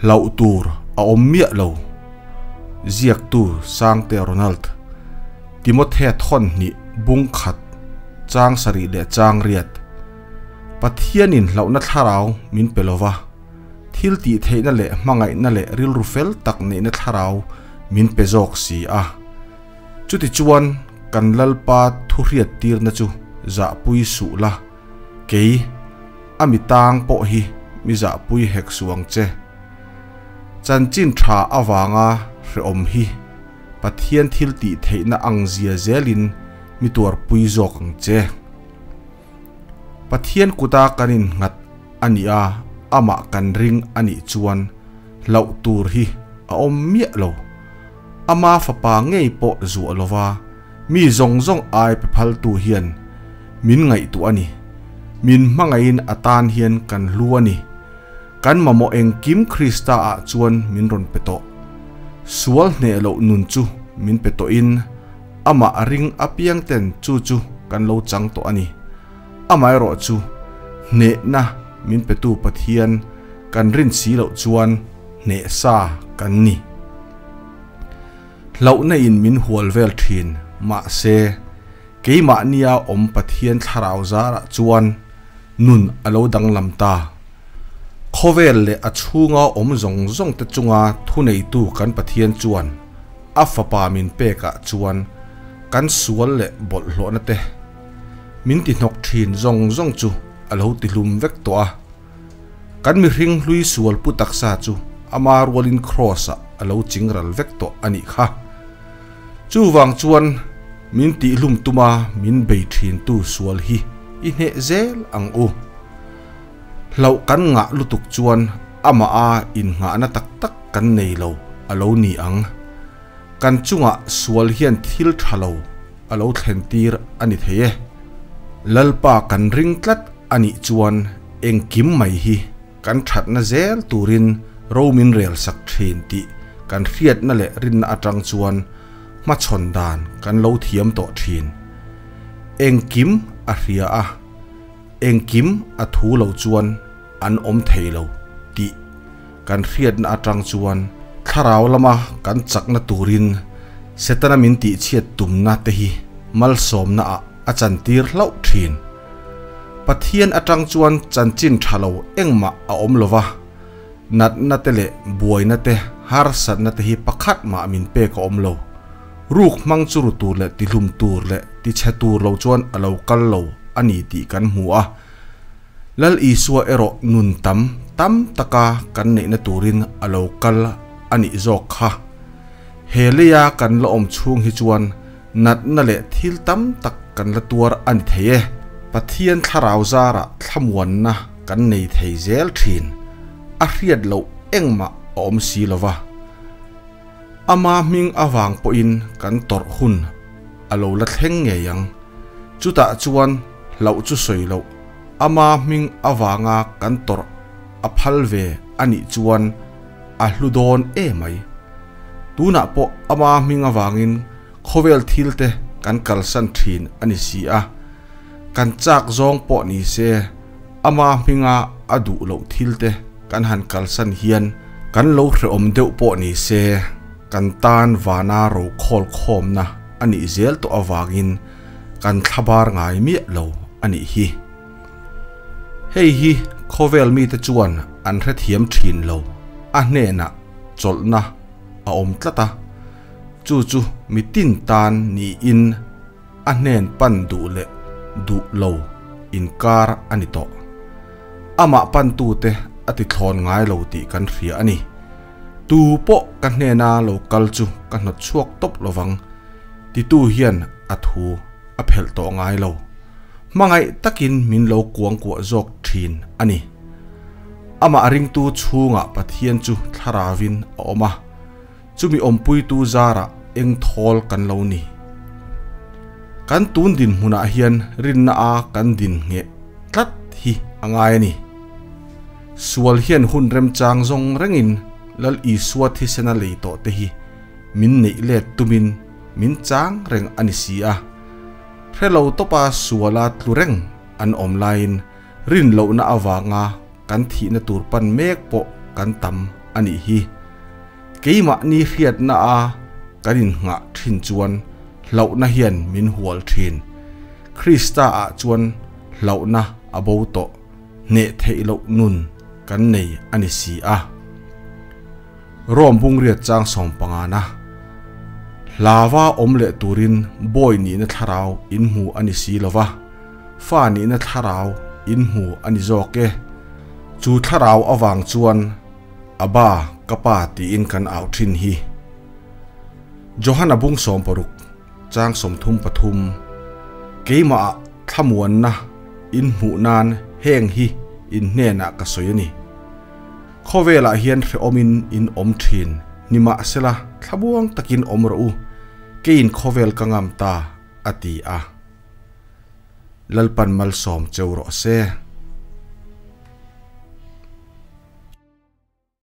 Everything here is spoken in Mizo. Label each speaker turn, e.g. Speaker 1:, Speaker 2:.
Speaker 1: Hlauh tur a awm miah lo. Ziaktu Sangte Ronald, Timothea thawn hnih bung khat chang sarih leh chang riat. Pathianin hlauhna thlarau min pe lova, thil tih theihna leh hmangaihna leh rilru fel tak neihna thlarau min pe zawk si a. Chutichuan kan Lalpa thuhriattirna chu zahpui suh la, kei a mi tang pawh hi mi zahpui hek suh ang che. Chanchin tha avanga hrehawm hi Pathian thil tih theihna ang zia zelin mi tuarpui zawk ang che. Pathian kuta kan innghat a nih a, amah kan ring a nih chuan hlauh tur hi a awm miah lo. Ama fapa ngei pawh zuah lova mi zawng zawng ai pe phaltu hian min ngaihtuah a ni. Min hmangaihin a tan hian kan hlu a ni. Kan mamawh engkim Krista ah chuan min rawn pe tawh. Sual hneh loh nun chu min pe tawhin amah ring apiang ten chu chu kan lo chang tawh a ni. Amaherawh chu hnehna min petu Pathian kan rin si loh chuan hneh sa kan ni. Hlauhna in min hual vel thin mahse keimahnia awm Pathian thlarau zarah chuan nun a lo danglam ta. Khawvel leh a chhunga awm zawng zawng te chunga thuneitu kan Pathian chuan a fapa min pekah chuan kan sual leh bawlhhlawhna te min ti hnawk thin zawng zawng chu a lo ti hlum vek tawh a. Kan mihring hlui sual pu taksa chu ama rualin Kraws-ah a lo ching ral vek tawh a nih kha. Chuvang chuan min tihhlum tuma min bei thintu sual hi i hneh zel ang u. Hlauh kan ngah lutuk chuan amah a innghahna tak tak kan nei lo a lo ni ang. Kan chungah sual hian thil tha lo a lo thlen tir a ni thei e. Lalpa kan ring tlat a nih chuan engkim mai hi kan thatna zel turin ro min rel sak thin tih kan hriatna leh rinna atang chuan hmachhawn dan kan lo thiam tawh thin. Engkim a hria a, engkim a thu lo chuan an awm thei lo tih kan hriatna atang chuan thlarau lama kan chakna turin Setana min tihchhiat tumna te hi malsawmna ah a chantir hlauh thin. Pathian atang chuan chanchin tha lo engmah a awm lova, natna te leh buaina te, harsatna te hi pakhat mah min pek a awm lo. Ruk hmang chu ru tur leh tihlum tur leh tichhe tur lo chuan a lo kal lo a ni tih kan hmu a. Lal Isua erawh nun tam tam taka kan neihna turin a lo kal a nih zawk kha. He leia kan la awm chhung hi chuan natna leh thil tam tak kan la tuar a ni thei e. Pathian thlarau zarah thlamuanna kan nei thei zel thin. A hriat loh engmah a awm si lo va. Ama hming avang pawhin kan tawrh hun a lo la thleng ngei ang. Chutah chuan hlauh chu sawi loh, ama hming avanga kan tawrh a phal ve a nih chuan a hlu dawn e mai. Tunah pawh ama hming avangin khawvel thil te kan kalsan thin a ni si a, kan chak zawng pawh ni se ama hminga a duh loh thil te kan han kalsan hian kan lo hrehawm deuh pawh ni se kan tan vana ro khawl khawmna a nih zel tawh avangin kan thlabar ngai miah lo a nih hi. Hei hi khawvel mite chuan an hrethiam thin lo, a hnenah chawlhna a awm tlat a, chu chu mitin tan niin a hnen pan duh leh duh lo inkar a ni tawh. Amah pantute a ti thlawn ngai lo tih kan hria a ni. Tu pawh ka hnena lo kal chu ka hnawt chhuak tawp lovang titu hian a thu a phelh tawh ngai lo. Hmangaih takin min lo kuangkuah zawk thin a ni. Amah ringtu chhungah Pathian chu thlaravin a awm a, chumi awmpuitu zarah eng thawl kan lo ni. Kan tun dinhmunah hian rinna a kan din ngheh tlat hi a ngai a ni. Sual hian hun remchang zawng rengin Lal Isua thisena lei tawh te hi min neih let tumin min chang reng a ni si a. Hrelo tawpa suala tlu reng an awm laiin rin lohna avanga kan thihna tur pan mek pawh kan tam anih hi. Keimahni hriatna a kan innghah thin chuan hlauhna hian min hual thin. Krista ah chuan hlauhna a bo tawh, hneh theih loh nun kan nei a ni si a. Rom bungriat chang sawmpangana Hlava awm leh turin bawi nihna thlarau in hmu a ni si lova, fa nihna thlarau in hmu a ni zawk e. Chu thlarau avang chuan Abba, ka pa tiin kan au thin hi. Johana bung 60 chang 33 Keimahah thlamuanna in hmuh nan heng hi in hnenah ka sawi a ni. Khawvelah hian hrehawmin in awm thin, nimahsela thlamuang takin awm rawh u, keiin khawvel ka ngam ta, a ti a. Lalpan malsawm cheu rawh se.